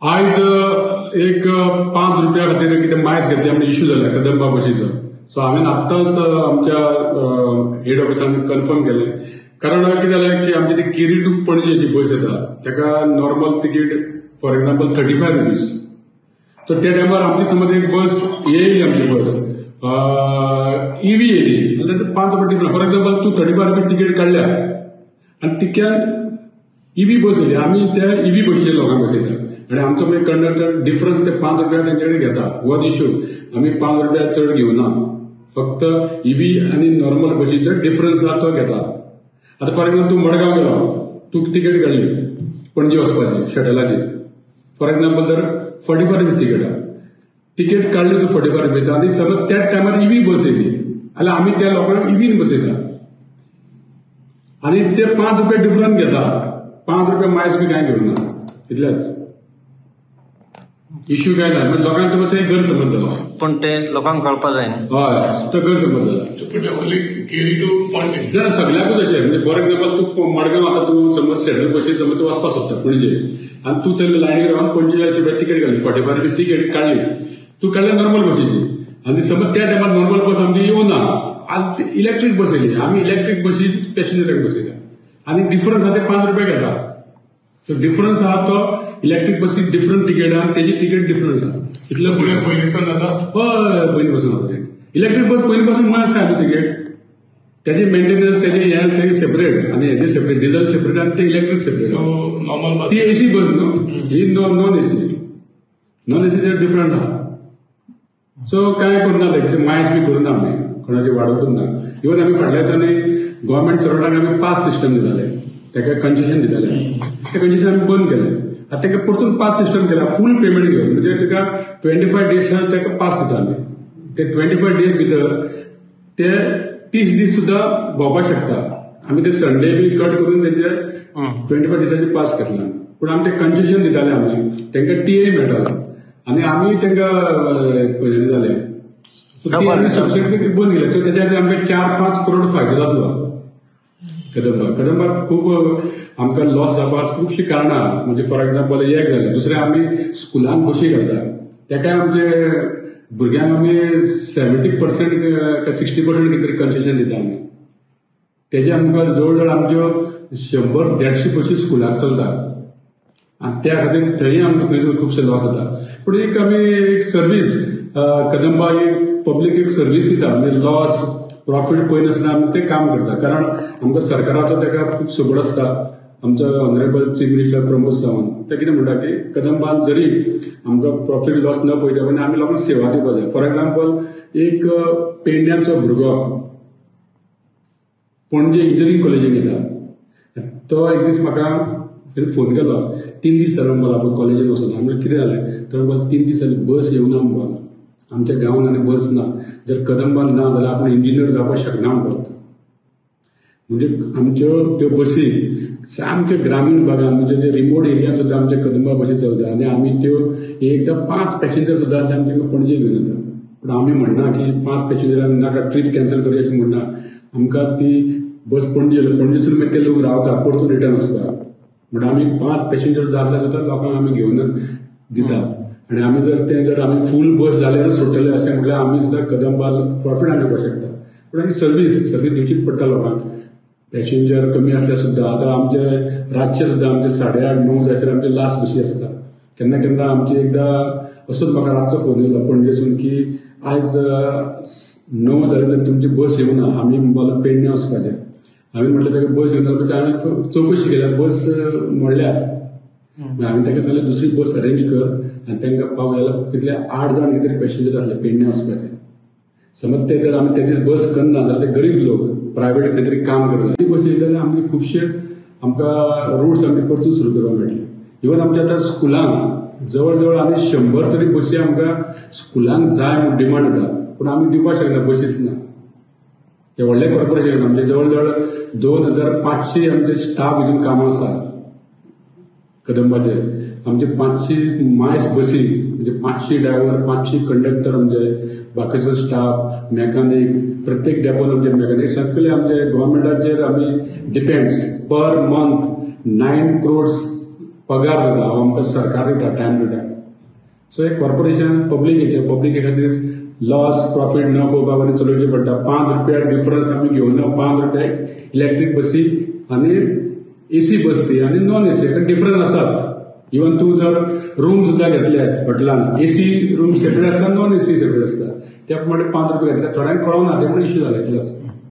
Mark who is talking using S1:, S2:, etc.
S1: आयज एक 5 रुपया खातीर कितें मायस घेतली आमचे इश्यू जाला कदंबा बशीचो. सो हांवें आत्तांच आमच्या हेड ऑफिसान कन्फर्म केलें. कारण कितें जालें की आमची ती केरी टू पणजे जी बस येता ताका normal ticket for example 35 rupees. तर त्या टायमार आमची समज एक बस येयली, आमची बस इवी येयली जाल्यार 5 रुपया डिफरंस. फॉर एक्झाम्पल तूं 35 रुपीज तिकेट काडल्या आनी तिक्यान इवी बस येयली, आमी त्या इवी बशीचेर लोकांक बसयता आनी आमचो मागीर कंडक्टर डिफरन्स ते 5 रुपया तेंचे कडेन घेता. हो इश्यू आमी 5 रुपया चड घेवना, फक्त इवी आनी नॉर्मल बशीचो डिफरन्स आहा तो घेता. आतां फॉर एक्झाम्पल तूं मडगांव गेलो, तूं तिकेट काडली पणजे वचपाची शटलाची, फॉर एक्झाम्पल तर 45 रुपीज तिकेट आहा, तिकेट काडली तूं 45 रुपीज आनी समज त्याच टायमार इवी बस येयली जाल्यार आमी त्या लोकांक इवीन बसयता आनी ते 5 रुपया डिफरन्स घेता. 5 रुपया मायस बी कांय घेवना, इतलेच इश्यू काय ना. म्हणजे लोकांक मातसो एक गैरसमज जालो,
S2: पण ते लोकांक कळपा जाय.
S1: हय, तो गैरसमज जाला ना सगळ्याकूच अशें. म्हणजे फॉर एक्झाम्पल तूं मडगांव आतां तूं समज सेटल बशीर समज तूं वचपाक सोदता पणजे आनी तूं थंय लायनीर रावन 45 रुपया तिकेट काडली, 45 रुपीज तिकेट काडली, तूं काडली नॉर्मल बशीची आनी समज त्या टायमार नॉर्मल बस आमची येवना, आनी इलेक्ट्रीक बस येयली, आमी इलेक्ट्रीक बशी पॅसेंजराक बसयता आनी डिफरन्स आहा ते 5 रुपया घेता. सो डिफरन्स आहा तो इलेक्ट्रीक बसी डिफरंट तिकेट आहा, तेजी तिकेट डिफरन्स आहा. इतले
S3: पयलीं पसून जाता.
S1: हय, पयलीं पसून जाता. इलेक्ट्रीक बस पयलीं पासून मायस आहा तिकेट, तेजे मेंटेनन्स तेजे हें तेजे सेपरेट आनी हेजे सेपरेट, डिझल सेपरेट आनी ते इलेक्ट्रीक सेपरेट.
S3: नॉर्मल बस
S1: ती एसी बस न्हू, ही नॉन एसी, नॉन एसीचेर डिफरंट आहा. सो कांय करना तेजे मायस बी करुना आमी, कोणाचे वाडोवकूच ना. इवन आमी फाटल्या दिसांनी गव्हर्मेंट सर्वंटाक आमी पास सिस्टम दिताले, ताका कन्सेशन दिताले, ते कन्सेशन आमी बंद केलें. आतां ताका परतून पास सिस्टम केला, फूल पेमेंट घेवन, म्हणजे ताका 25 डेज ताका पास दिता आमी. ते 25 डेज भितर ते 30 दीस सुद्दां भोंवपाक शकता. आमी ते संडे बी कट करून तेंचे 25 दिसांचे पास घेतला. पूण आमी ते कन्सेशन दिताले, आमी तांकां टीए मेळटालो आनी आमी तांकां हें जालें. सो ती आमी सबसिडी बंद केल्या. सो तेज्या खातीर आमकां 4-5 करोड फायदो जातलो कदंबा. कदंबाक खूब आमकां लॉस जावपाक खुबशीं कारणां, म्हणजे फॉर एक्झाम्पल एक जालें. दुसरें आमी स्कुलांक बशी घालता, तेकाय आमचे भुरग्यांक आमी 70% काय 60% कितें तरी कन्सेशन दिता आमी. तेजे आमकां जवळ जवळ आमच्यो 100-150 बशी स्कुलाक चलता आनी त्या खातीर थंय आमकां खंय खुबशे लॉस जाता. पूण एक आमी एक सर्वीस कदंबा एक पब्लीक एक सर्वीस दिता, म्हणजे लॉस प्रॉफीट पळयनासतना आमी तें काम करता. कारण आमकां सरकाराचो ताका खूब सपोर्ट आसता. आमचो honourable chief minister Pramod Sawant ते कितें म्हणटा की कदंबान जरी आमकां प्रॉफीट लॉस न पळयता पण आमी लोकांक सेवा दिवपाक जाय. फॉर एक्झाम्पल एक पेडण्याचो भुरगो पणजे इंजिनियरींग कॉलेजीक येता, तो एक दीस म्हाका फोन केलो, 3 दीस जाले म्हणपाक लागलो कॉलेजीक वचना. म्हणल्यार कितें जालें तर म्हणपाक 3 दीस जाले बस येवना म्हणपाक, आमच्या गांवांत आनी बस ना, जर कदंबान ना जाल्यार आपूण इंजिनियर जावपाक शकना म्हणपाक. म्हणजे आमच्यो त्यो बसी सामक्यो ग्रामीण भागान, म्हणजे जे रिमोट एरियान सुद्दां आमचे कदंबा बसी चलता आनी आमी त्यो एकदां 5 पॅसेंजर सुद्दां आसले आमी तांकां पणजे घेवन येता. पूण आमी म्हणना की 5 पॅसेंजर नाका ट्रीप कॅन्सल करया अशें म्हणना. आमकां ती बस पणजे, पणजेसून मागीर ते लोक रावता परतून रिटर्न वचपाक. म्हणटा आमी 5 पॅसेंजर जातले सुद्दां लोकांक आमी घेवन दिता. आनी आमी जर तें जर आमी फूल बस जाल्यार सोडटले अशें म्हटल्यार आमी सुद्दां कदंबा प्रॉफीट आमी येवपाक शकता. पूण आनी सर्वीस दिवचीच पडटा लोकांक. पॅसेंजर कमी आसल्यार सुद्दां आतां आमचे रातचे सुद्दां आमचे 8:30-9 जायसर आमचे लास्ट बशी आसता. केन्ना केन्ना आमची एकदां असोच म्हाका रातचो फोन येयलो पणजेसून की आयज 9 जाले तर तुमची बस येवना, आमी म्हणपाक पेडण्यां वचपाचें. हांवें म्हटलें ताका बस येवना, हांवें चवकशी केल्या बस मोडल्या. हांवें ताका सांगलें दुसरी बस अरेंज कर आनी तांकां पावय जाल्यार कितले 8 जाण कितें तरी पॅसेंजर आसले पेडण्यां वचपाचे. समज ते जर आमी ते दीस बस करना जाल्यार ते गरीब लोक प्रायवेट खंय तरी काम करता. ती बस येयली जाल्यार आमगे खुबशे आमकां रुट्स आमचे परतून सुरू करपाक मेळटले. इवन आमच्या आतां स्कुलांक जवळ जवळ आमी 100 तरी बसी आमकां स्कुलांक जाय म्हूण डिमांड येता, पूण आमी दिवपाक शकना, बसीच ना. हे व्हडले कॉर्पोरेशन आमचे जवळ जवळ 2500 आमचे स्टाफ हितून कामां आसा कदंबाचे. आमचे 500 मायस बसी, म्हणजे 500 ड्रायव्हर, 500 कंडक्टर, आमचे बाकीचो स्टाफ, मेकॅनिक, प्रत्येक डेपोन आमचे मेकॅनिक, सगळे आमचे गव्हर्मेंटाचेर आमी डिपेंड्स. पर मंथ 9 crores पगार जाता हो आमकां सरकार दिता टायम टू टायम. सो एक कॉर्पोरेशन पब्लिकेचें, पब्लिके खातीर लॉस प्रॉफीट न पळोवपा वयल्यान चलोवचें पडटा. 5 रुपया डिफरन्स आमी घेवना, 5 रुपया इलेक्ट्रीक बसी आनी एसी बस ती आनी नॉन एसी हाका डिफरन्स आसात. इवन तूं जर रूम सुद्दां घेतले हॉटेलान, एसी रूम सेपरेट आसता, नॉन एसी सेपरेट आसता, त्या प्रमाणे 5 रुपया घेतले. थोड्यांक कळना, ते म्हणून इश्यू जाला इतलोच.